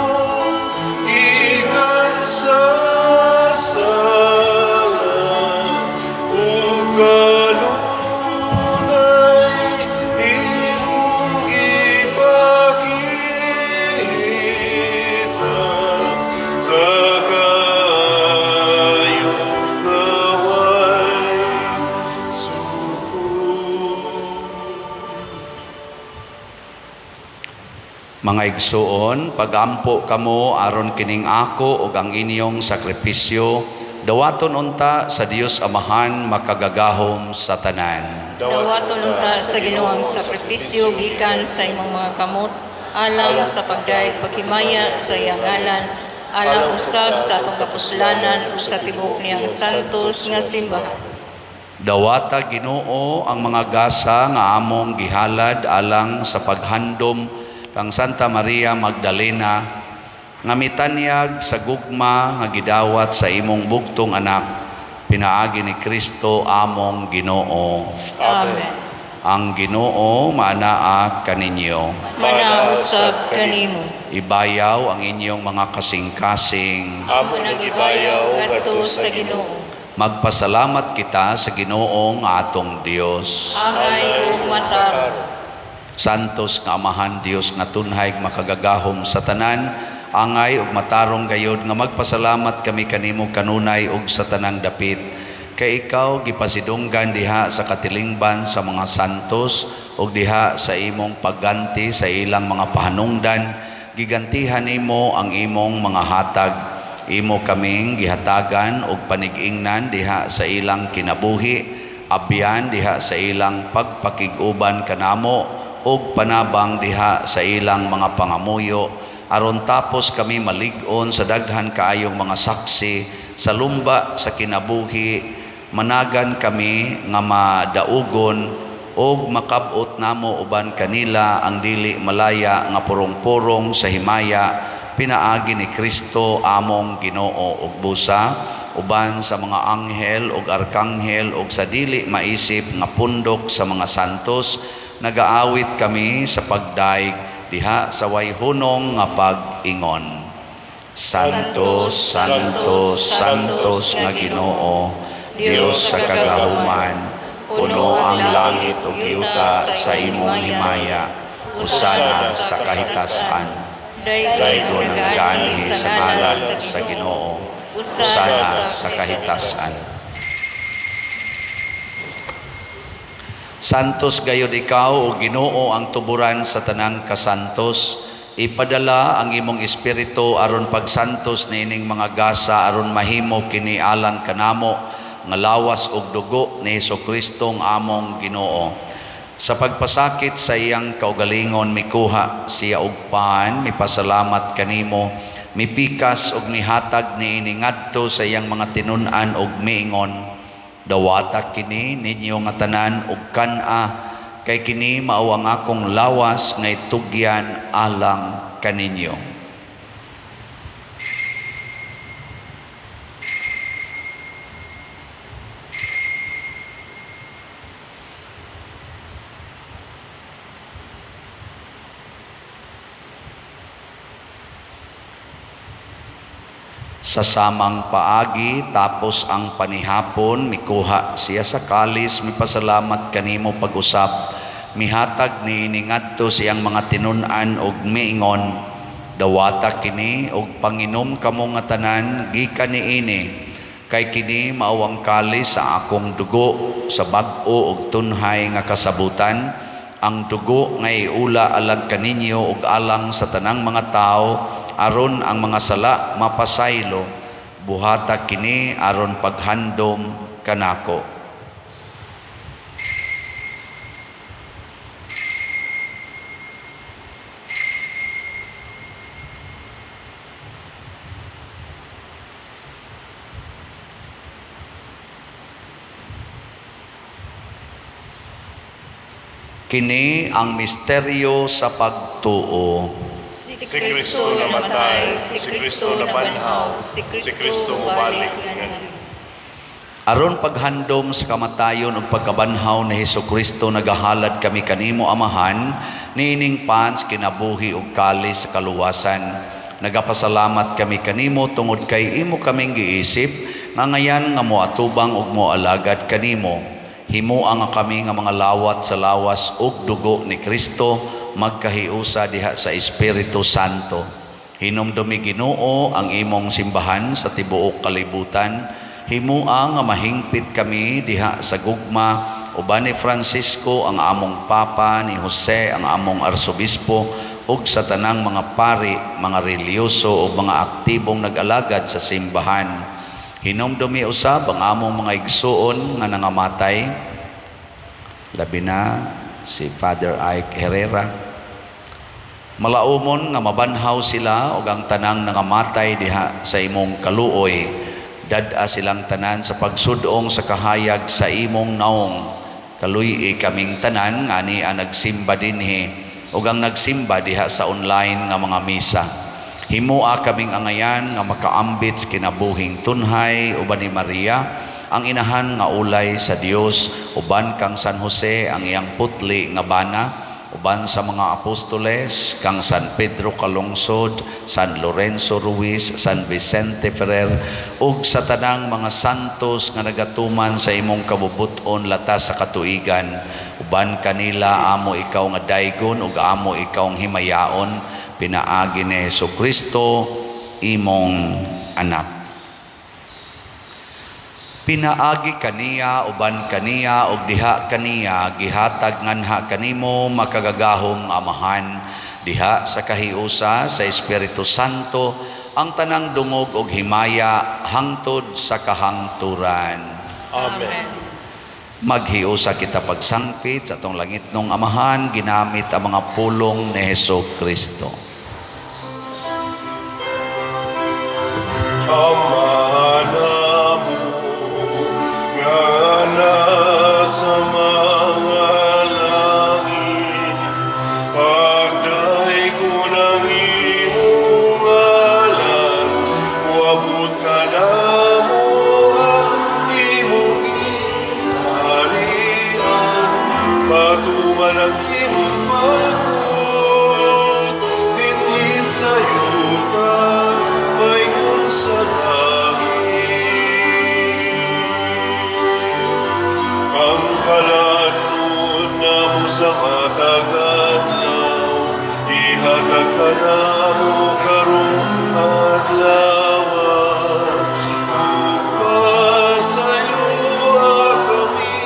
gikan sa sala ug kanunay imong gipakita sa kaayo nga way Mga igsuon, pagampo kamo aron kining ako ug ang inyong sakripisyo dawaton unta sa Dios Amahan makagagahom sa tanan. Dawaton unta sa Ginoo ang sakripisyo gikan sa imong mga kamot alang sa pagdayeg paghimaya sa iyang ngalan, alang usab sa atong kapuslanan ug sa tibuok niyang santos nga simbahan. Dawata, Ginoo, ang mga gasa nga among gihalad alang sa paghandom kang Santa Maria Magdalena nga mitanyag sa gugma nga gidawat sa imong bugtong anak, pinaagi ni Kristo among Ginoo. Amen. Ang Ginoo maanaa kaninyo. Manaa usab kanimo. Ibayaw ang inyong mga kasing-kasing. Amo Amo nang ibayaw ngadto sa Ginoo. Magpasalamat kita sa Ginoo nga atong Dios. Angay ug matarong. Santos nga Amahan, Dios nga tunhay makagagahom sa tanan, angay ug matarong gayod nga magpasalamat kami kanimo kanunay ug sa tanang dapit. Kay ikaw gipasidunggan diha sa katilingban sa mga santos ug diha sa imong pagganti sa ilang mga pahanungdan, gigantihan nimo ang imong mga hatag. Imo kaming gihatagan og panig-ingnan diha sa ilang kinabuhi, abyan diha sa ilang pagpakig-uban kanamo ug panabang diha sa ilang mga pangamuyo, aron tapos kami malig-on sa daghan kaayong mga saksi sa lumba sa kinabuhi, managan kami nga madaugon ug makab-ot namo uban kanila ang dili malaya nga purong-purong sa himaya, pinaagi ni Kristo among Ginoo. Ug busa uban sa mga anghel ug arkanghel ug sa dili maisip nga pundok sa mga santos, nagaawit kami sa pagdaig diha sa way hunong nga pag-ingon. Santo, Santo, Santos nga Ginoo, Dios sa kagahuman, puno ang langit ug yuta sa imong himaya. Hosana sa kahitasan. Daygon ang nagaanhi sa ngalan sa Ginoo. Hosana sa kahitasan. Santos gayod ikaw, o Ginoo, ang tuburan sa tanang kasantos. Ipadala ang imong espiritu aron pagsantos niining mga gasa aron mahimo kini alang kanamo nga lawas ug dugo ni Hesukristo nga among Ginoo. Sa pagpasakit sa iyang kaugalingon, mikuha siya og pan, mipasalamat kanimo, mipikas ug mihatag niini ngadto sa iyang mga tinun-an ug miingon: "Dawata kini ninyo nga tanan ug kan-a, kay kini mao ang akong lawas nga itugyan alang kaninyo." Sa samang paagi, tapos ang panihapon, mikuha siya sa kalis, mipasalamat kanimo pag-usab, mihatag niini ngadto sa iyang mga tinun-an ug miingon: "Dawata kini ug panginom kamo nga tanan gikan niini, kay kini mao ang kalis sa akong dugo sa bag-o ug tunhay nga kasabutan, ang dugo nga iula alang kaninyo ug alang sa tanang mga tawo aron ang mga sala mapasaylo. Buhata kini aron paghandom kanako." Kini ang misteryo sa pagtuo. Si Kristo namatay, si Kristo nabanhaw, si Kristo mubalik nganhi. Aron paghandom sa kamatayon ug pagkabanhaw ni Hesukristo, nagahalad kami kanimo, Amahan, niining pan sa kinabuhi ug kalis sa kaluwasan. Nagapasalamat kami kanimo tungod kay imo kaming giisip nga ngayan nga moatubang ug moalagad kanimo. Himoa nga kami nga mga lawat sa lawas ug dugo ni Kristo magkahiusa diha sa Espiritu Santo. Hinumdumi, Ginoo, ang imong simbahan sa tibuok kalibutan. Himoa nga mahingpit kami diha sa gugma uban ni Francisco ang among Papa, ni Jose ang among Arsobispo ug sa tanang mga pari, mga relihiyoso ug mga aktibong nag-alagad sa simbahan. Hinumdumi usab ang among mga igsuon nga nangamatay, labi na si Father Ike Herrera. Malaumon nga mabanhaw sila ug ang tanang nangamatay diha sa imong kaluoy. Dad-a silang tanan sa pagsudong sa kahayag sa imong naong. Kaluy-i kaming tanan nga ania nagsimba dinhi ug ang nagsimba diha sa online nga mga misa. Himoa kaming angayan nga makaambit sa kinabuhing tunhay uban ni Maria, ang inahan nga ulay sa Dios, uban kang San Jose, ang iyang putli nga bana, uban sa mga apostoles, kang San Pedro Calungsod, San Lorenzo Ruiz, San Vicente Ferrer, ug sa tanang mga santos nga nagatuman sa imong kabubut-on latas sa katuigan. Uban kanila amo ikaw nga daygon ug amo ikaw himayaon, pinaagi ni Hesus Kristo, imong anak. Pinaagi kaniya, uban kaniya, ug diha kaniya, gihatag nganha kanimo, makagagahom Amahan, diha sa kahiusa sa Espiritu Santo, ang tanang dungog ug himaya hangtod sa kahangturan. Amen. Maghiusa kita pagsangpit sa atong langitnong Amahan ginamit ang mga pulong ni Hesus Kristo. Amahan namo nga nasa mga langit, pagdaygon ang imong ngalan, moabot kanamo ang imong gingharian, matuman ang imong pagbuot dinhi sa yuta maingon sa langit. Ang kalan-on namo sa matag adlaw, ihatag kanamo karong adlaw, ug pasayloa kami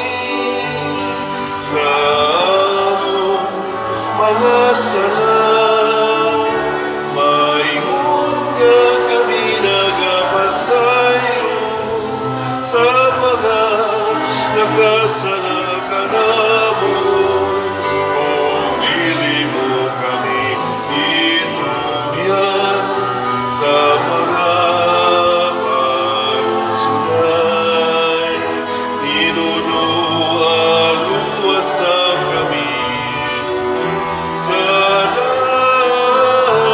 sa among mga sala, maingon nga kami nagapasaylo sa mga nakasala kanamo, ug dili mo kami itugyan sa mga pagsulay. Hinunua, luwasa kami sa dautan.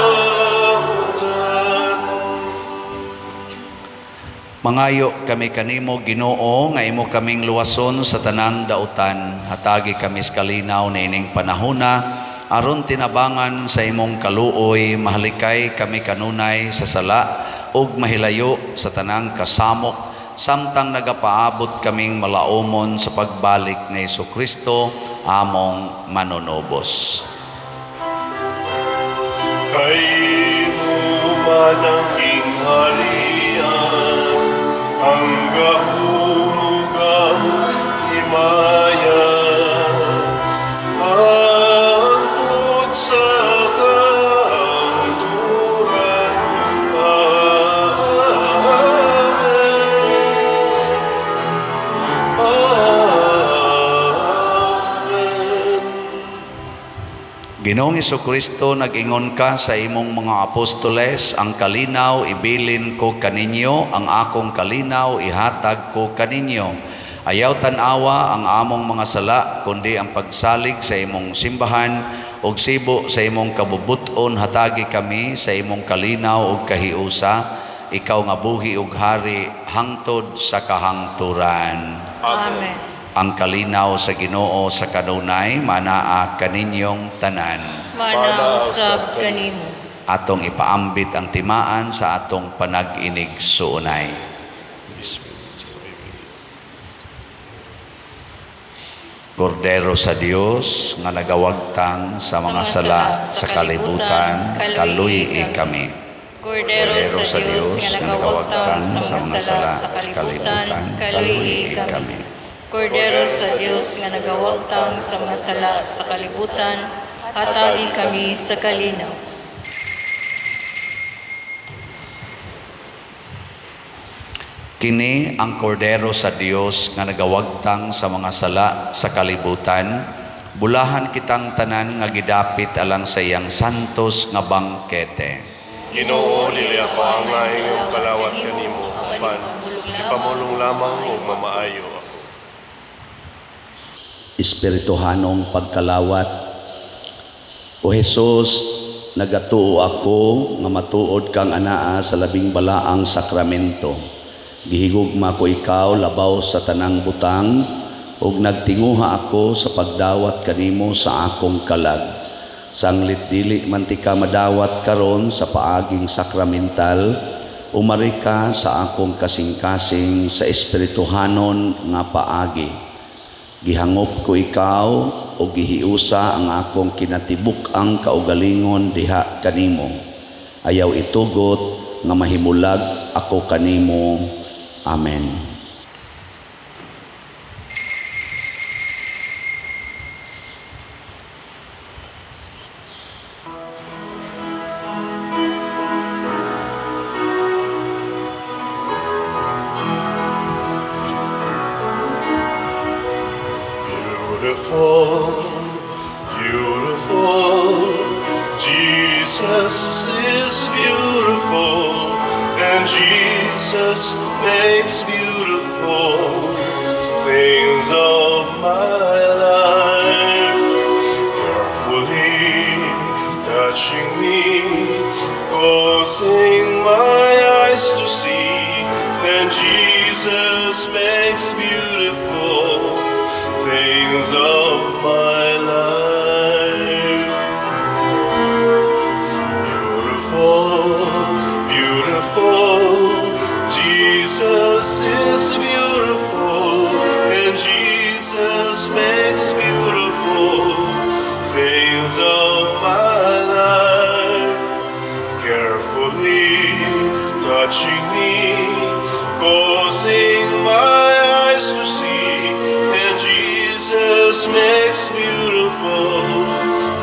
Mangayo kami kanimo, Ginoo, nga imo kaming luwason sa tanang dautan. Hatagi kami sa kalinaw niining panahona aron tinabangan sa imong kaluoy mahalikay kami kanunay sa sala ug mahilayo sa tanang kasamok, samtang nagapaabot kaming malaumon sa pagbalik ni Kristo, among manunubos. Kay imo man ang gingharian, ang gahom ug ang himaya, hangtod sa kahangturan. Amen. Amen. Ginoong Kristo, nag-ingon ka sa imong mga apostoles, "Ang kalinaw ibilin ko kaninyo, ang akong kalinaw ihatag ko kaninyo." Ayaw tan-awa ang among mga sala, kundi ang pagsalig sa imong simbahan, ug sibo sa imong kabubut-on hatagi kami sa imong kalinaw ug kahiusa, ikaw nga buhi ug hari hangtod sa kahangturan. Amen. Ang kalinaw sa Ginoo sa kanunay manaa kaninyong tanan. Mana usab kanimo. Atong ipaambit ang timaan sa atong panag-inig-suunay. Kordero sa Dios nga nagawagtang sa mga sala sa kalibutan, kaluy-i kami. Kordero sa Dios nga nagawagtang sa mga sala sa kalibutan, kaluy-i kami. Kordero sa Dios nga nagawagtang sa mga sala sa kalibutan, Hatagi kami sa kalinaw. Kini ang kordero sa Dios nga nagawagtang sa mga sala sa kalibutan. Bulahan kitang tanan nga gidapit alang sa iyang santos nga bangkete. Ginoo, dili ako angay nga mokalawat kanimo, apan ipamulong lamang ug mamaayo ako. Espirituhanong pagkalawat. O Hesus, nagatuo ako nga matuod kang anaa sa labing balaang sakramento. Gihigugma ko ikaw labaw sa tanang butang ug nagtinguha ako sa pagdawat kanimo sa akong kalag. Sanglit dili man tika madawat karon sa paaging sakramental, umari ka sa akong kasing-kasing sa espirituhanon nga paagi. Gihangop ko ikaw o gihiusa ang akong kinatibuk-ang kaugalingon diha kanimo. Ayaw itugot nga mahimulag ako kanimo. Amen. Beautiful, beautiful, Jesus is beautiful, and Jesus makes beautiful things of my life. Carefully touching me, causing my eyes to see, then Jesus makes beautiful things of my life. Beautiful, beautiful, Jesus is beautiful, and Jesus makes beautiful things of my life. Carefully touching me, causing my eyes to see, and Jesus makes beautiful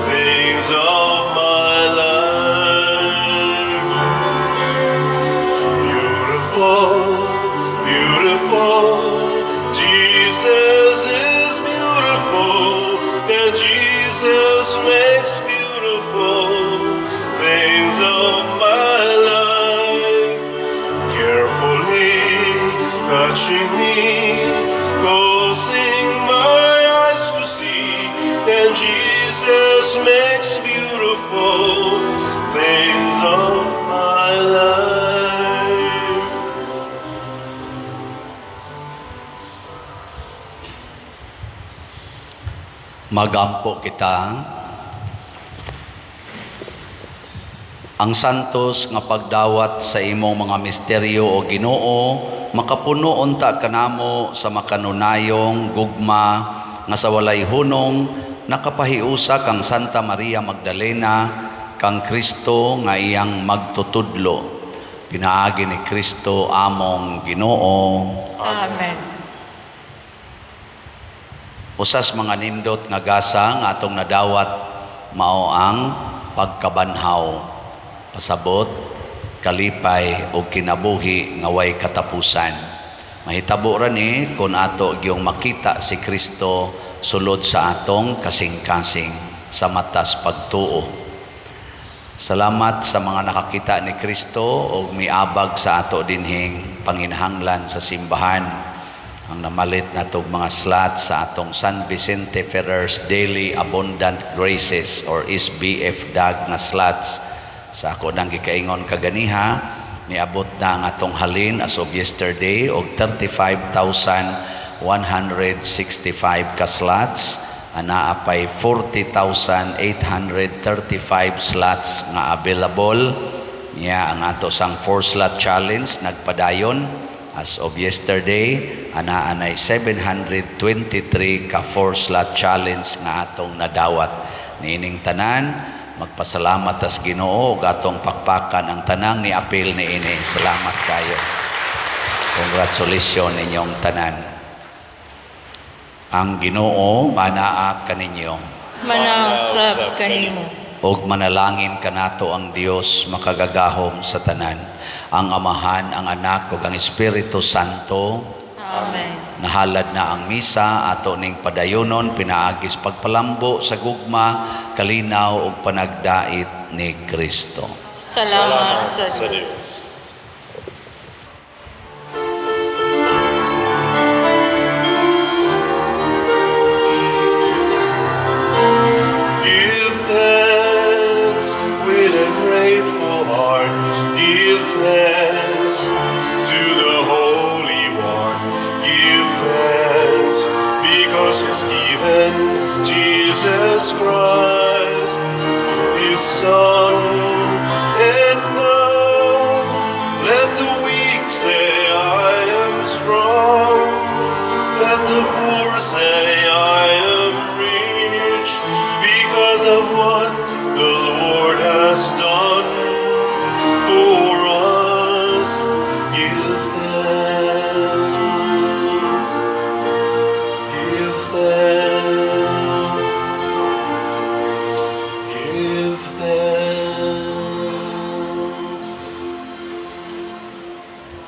things of my life. Beautiful, beautiful, Jesus is beautiful, and Jesus makes beautiful things of my life. Carefully touching me, causing my eyes to see, and Jesus makes beautiful things of my life. Magampo kita. Ang santos nga pagdawat sa imong mga misteryo o Ginoo, makapuno unta kanamo sa makanunayong gugma nga sa walay hunong nakapahiusa kang Santa Maria Magdalena kang Kristo nga iyang magtutudlo. Pinaagi ni Kristo among Ginoo. Amen. Usas mga nindot nga gasa nga atong nadawat mao ang pagkabanhaw, pasabot, kalipay o kinabuhi nga way katapusan. Mahitabo ra ni kung ato giyong makita si Kristo sulod sa atong kasing-kasing sa matas pagtuo. Salamat sa mga nakakita ni Kristo og miabag sa ato dinhing panginahanglan sa simbahan. Ang namalit natong mga slot sa atong San Vicente Ferrer's Daily Abundant Graces or SBF DAG nga slots. Sa ako nang gikaingon kaganiha, niabot na ang atong halin as of yesterday og 35,165 ka slots. Anaa pay 40,835 slots nga available. Niya ang ato sang 4 slot challenge nagpadayon as of yesterday, anaa nay 723 ka 4 slot challenge nga atong nadawat. Niining tanan, magpasalamat tas Ginoo ug atong pakpakan ang tanang ni apil niini. Salamat kayo. Congratulations ninyong tanan. Ang Ginoo manaa kaninyo. Manaw sab kanimo. Og manalangin kanato ang Dios makagagahom sa tanan, ang Amahan, ang Anak ug ang Espiritu Santo. Amen. Nahalad na ang misa, ato ning padayonon pinaagis pagpalambo sa gugma, kalinaw ug panagdait ni Kristo. Salamat sa Dios. Give thanks with a grateful heart. Give thanks to the Holy One. Give thanks because He's given Jesus Christ, His Son. And now let the weak say, "I am strong." Let the poor say,